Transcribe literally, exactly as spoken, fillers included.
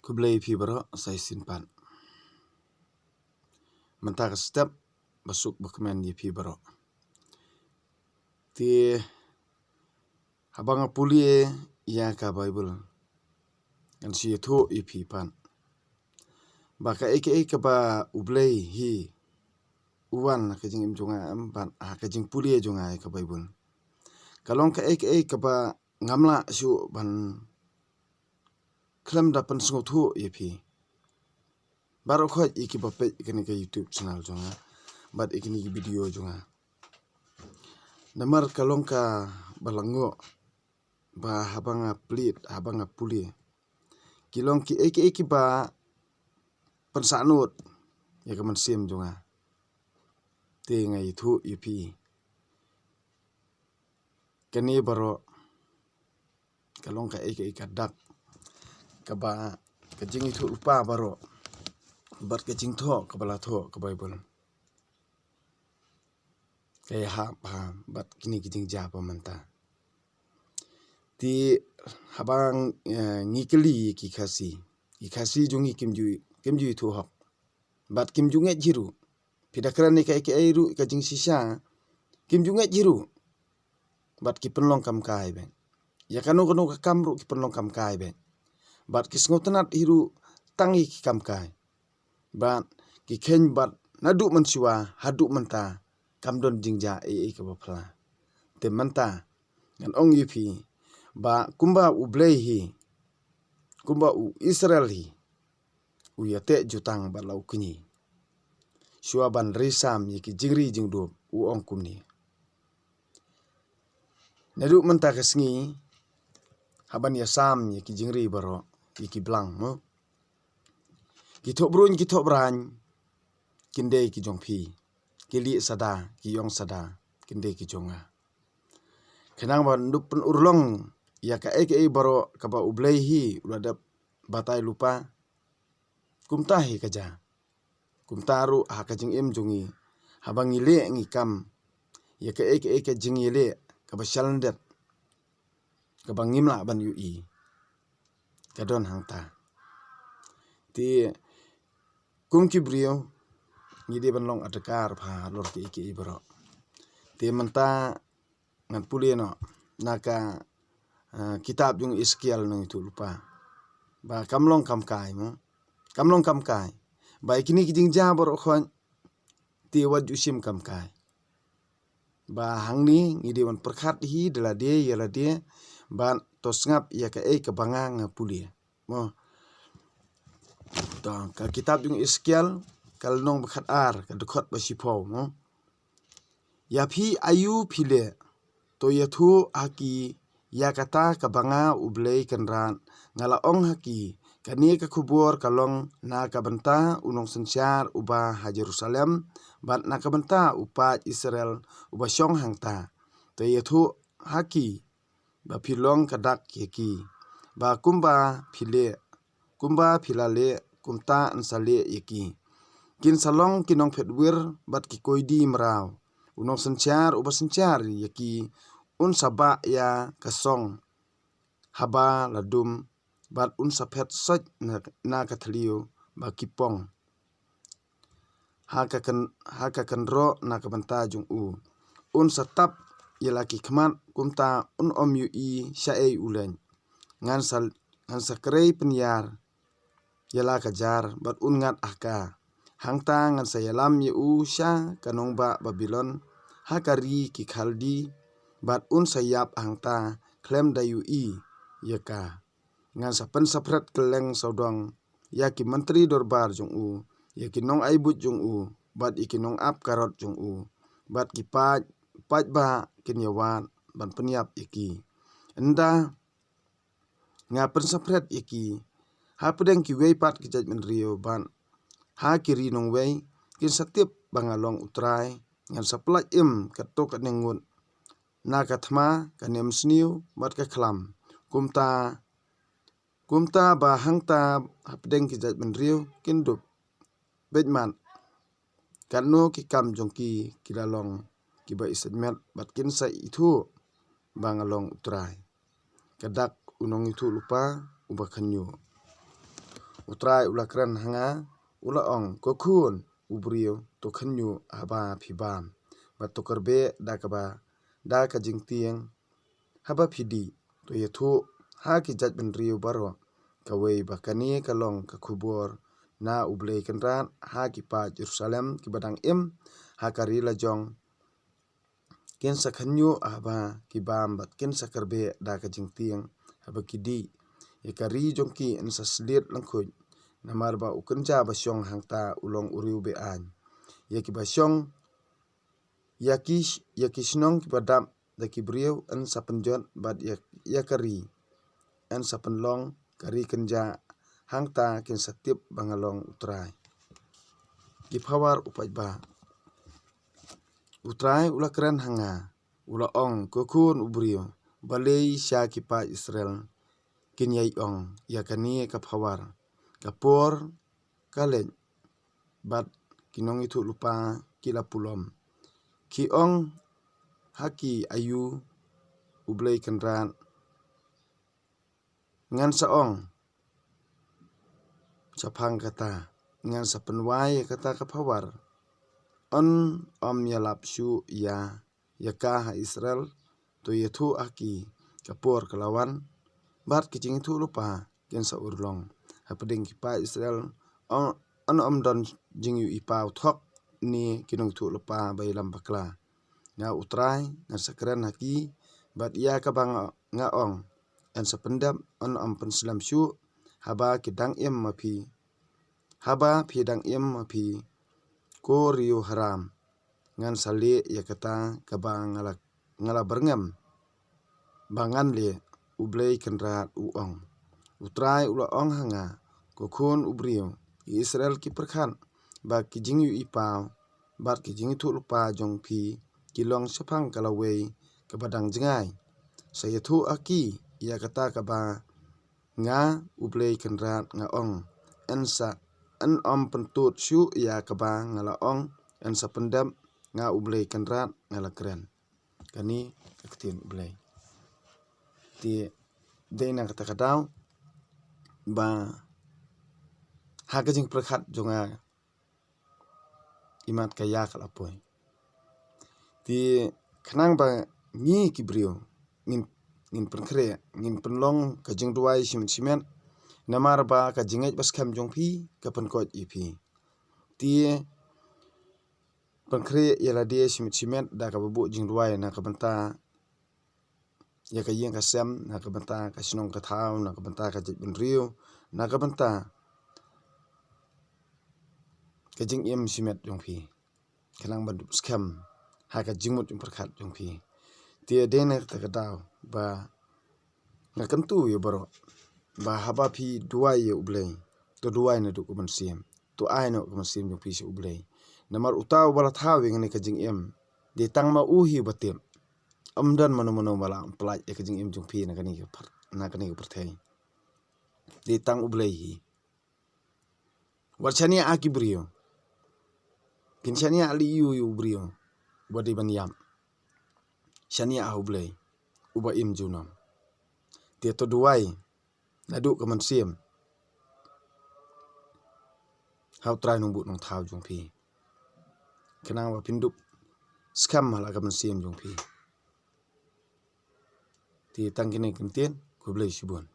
Khublei ïa phi baroh sa shisien pat. Mynta ka step ba suk ba kmen ïa phi baroh. Te haba nga pule ïa ka Baibl, ngan shu ïathuh ïa phi pat ba kaei kaei kaba U Blei hi u wan ha ka jingim jong nga, em, bad ha ka jingpule jong nga ïa ka Baibl, ka long kaei kaei kaba ngam lah shuh ban khlem da pynsngewthuh ïa phi. Baroh khoit ïa kiba peit ïa kane ka YouTube channel jong nga bad ïa kine ki video jong nga. Namar ka long kaba lyngngoh ba haba nga plie, haba nga pule, ki long kiei kiei kiba pynsahnud ïa ka mynsiem jong nga. Te nga ïathuh ïa phi, kane baroh ka long kaei kaei ka dak kaba ka jingïathuhlypa baroh bad ka jingthoh kaba la thoh ka Baibl ka ïahap ha bad kine ki jingjia ba mynta. Te haba, eh, ngi kylli ki Khasi, ki Khasi jong ngi kim ju, kim ju ïathuh hok bad kim ju ngeit hi ruh. Phi da kren ïa kaei kaei ruh ka jingshisha, kim ju ngeit hi ruh. Bad ki pynlong kam kai beit. Ïa kano kano ka kam ruh ki pynlong kam kai beit. Bad ki sngewtynnad hi ruh tang ïa ki kam kai. Bad ki kheiñ bad naduh mynshuwa haduh mynta kam don jingjia ei ei kaba phylla. Te mynta ngan ong ïa phi ba kumba U Blei hi, kumba u Israel hi u ïateh jutang bad la u kñi, shuwa ban ri sam ïa ki jingri jingdup, u ong kumne. Naduh mynta ka sngi, haban ïasam ïa ki jingri baroh, ïa ki blang, mo. Ki thohbrun, ki thohbrang kin dei ki jong phi. Ki lieh sada, ki ïong sada kin dei ki jong nga. Khnang ban dup pynurlong ïa kaei kaei baroh kaba U Blei hi u la dep batai lypa. Kumta hi ka jia. Kumta ruh ha ka jingim jong ngi, haba ngi leh ngi kam ïa kaei kaei ka jingïaleh kaba shalyndet, kaba ngim lah ban ïohi, ka don hangta. Te kum ki briew ngi dei ban long adkar bha halor kiei kiei baroh. Te mynta ngan pule noh na ka, ah, kitab jong Esekiel nongïathuhlypa. Ba kam long kam kai, mo. Kam long kam kai. Ba ïa kine ki jingjia baroh khoit te wat ju shim kam kai. Ba hangne ngi dei ban pyrkhat hi da lade ïa lade, bad to sngap ïa kaei kaba nga nga pule, mo. To ka kitab jong Esekiel, ka lynnong ba khatar, ka dkhot ba shiphew, mo. Ïa phi aïu phi leh, to ïathuh ha ki ïa kata kaba nga U Blei Kynrad nga la ong ha ki. Kane ka khubor ka long na ka bynta u nongsynshar uba ha Jerusalem, bad na ka bynta u paid Israel uba shong hangta. To ïathuh ha ki ba phi long ka dak ïa ki, ba kumba phi leh, kumba phi la leh, kumta yn sa leh ïa ki. Kin sa long ki nongphet wir bad ki koidi mraw. U nongsynshar uba synshar ïa ki un sa bah ïa ka song haba la dum, bad un sa phet soit na, na ka thliew ba ki pong ha ka kyn-, ha ka kynroh na ka bynta jong u. Un sa tap ïa la ki khmat, kumta un ym ïohi shaei u leit. Ngan sa, ngan sa krei pynïar ïa la ka jar bad un ngat ha ka. Hangta ngan sa ïalam ïa u sha ka nongbah Babilon, ha ka ri ki Khaldi, bad un sa ïap hangta khlem da ïohi ïa ka. Ngan sa pynsaphred kylleng sawdong ïa ki myntri dorbar jong u, ïa ki nongai buit jong u, bad ïa ki nongap karot jong u, bad ki paid, paidbah kin ïawad ban pynïap ïa ki. Ynda nga pynsaphred ïa ki hapdeng kiwei pat ki jaitbynriew, bad ha ki ri nongwei, kin sa tip ba nga long U Trai. Ngan sa pyllait im katto katne ngut na ka thma, ka nemsniew bad ka khlam. Kumta, kumta ba hangta hapdeng ki jaitbynriew kin dup beit mat katno ki kam jong ki ki la long kiba isynmet, bad kin sa ithuh ba nga long U Trai. Ka dak u nongïathuhlypa uba khynñiuh. U Trai u la kren ha nga, u la ong, ko khun u briew, to khynñiuh haba phi bam, bad to kyrbeh da kaba, da ka jingtieng haba phi dih. To ïathuh ha ki jaitbynriew baroh kawei ba kane ka long ka khubor na U Blei Kynrad ha ki paid Jerusalem kiba dang im ha ka ri la jong. Kin sa khynñiuh haba ki bam bad kin sa kyrbeh da ka jingtieng haba ki dih. Ïa ka ri jong ki yn sa sliet lyngkhuit, namar ba u kynja ba shong hangta u long u riewbeaiñ. Ïa kiba shong, ïa ki, ïa ki shnong kiba dap da ki briew yn sa pynjot, bad ïa, ïa ka ri yn sa pynlong ka ri kynja. Hangta kin sa tip ba nga long U Trai. Ki phawar u paidbah. U Trai u la kren ha nga, u la ong, ko khun u briew, balei sha ki paid Israel kin ïai ong ïa kane ka phawar? Ka por ka leit, bad ki nongïathuhlypa ki la pulom. Ki ong ha ki, aïu U Blei Kynrad? Ngan sa ong shaphang kata, ngan sa pynwai ïa kata ka phawar. Yn ym ïalap shuh ïa, ïa ka ha Israel. To ïathuh ha ki, ka por ka la wan, bad ki jingïathuhlypa kin sa urlong. Hapdeng ki paid Israel yn, yn ym don jingïohi paw thok ne ki nongïathuhlypa ba ïalam bakla. Nga U Trai ngan sa kren ha ki, bad ïa kaba nga, nga ong yn sa pyndep, yn ym pynslem shuh. Haba ki dang im ma phi, haba phi dang im ma phi, ko riew haram, ngan sa leh ïa kata kaba nga la, nga la byrngem ba ngan leh, U Blei Kynrad u ong. U Trai u la ong ha nga, ko khun u briew, ki Israel ki pyrkhat ba ki jingïohi paw bad ki jingïathuhlypa jong phi ki long shaphang ka lawei kaba dang jngai. Sa ïathuh ha ki ïa kata kaba nga U Blei Kynrad nga ong. Yn sa, yn ym pyntud shuh ïa kaba nga la ong. Yn sa pyndep, nga U Blei Kynrad nga la kren. Kane ka ktien U Blei. Te dei na kata ka daw ba ha ka jingpyrkhat jong nga, imat ka ïa ka la poi. Te khnang ba ngi ki briew ngin, ngin pynkhreh, ngin pynlong ka jingduwai shimet shimet, namar ba ka jingngeit ba skhem jong phi ka pynkoit ïa phi. Te pynkhreh ïa lade shimet shimet da kaba buh jingduwai na ka bynta ïa ka ïing ka sem, na ka bynta ka shnong ka thaw, na ka bynta ka jaitbynriew, na ka bynta ka jingim shimet jong phi. Khnang ban dup skhem ha ka jingmut jingpyrkhat jong phi. Te dei na kata ka daw ba nga kyntu ïa baroh ba haba phi duwai ïa U Blei, to duwai naduh ka mynsiem, to ai noh ka mynsiem jong phi sha U Blei. Namar uta uba la thaw ïa kane ka jingim, dei tang ma u hi ba tip. Ym don mano mano ba lah ban pyllait ïa ka jingim jong phi na kane ka pyrthei, na kane ka pyrthei. Dei tang U Blei hi. Wat shaniah ha ki briew. Phin shaniah lei ïa u briew ba dei ban ïap. Shaniah ha U Blei uba im junom. Te to duwai naduh ka mynsiem ha U Trai Nongbuh Nongthaw jong phi, khnang ba phin dup skhem ha la ka mynsiem jong phi. Te tang kine ki ktien, khublei shibun.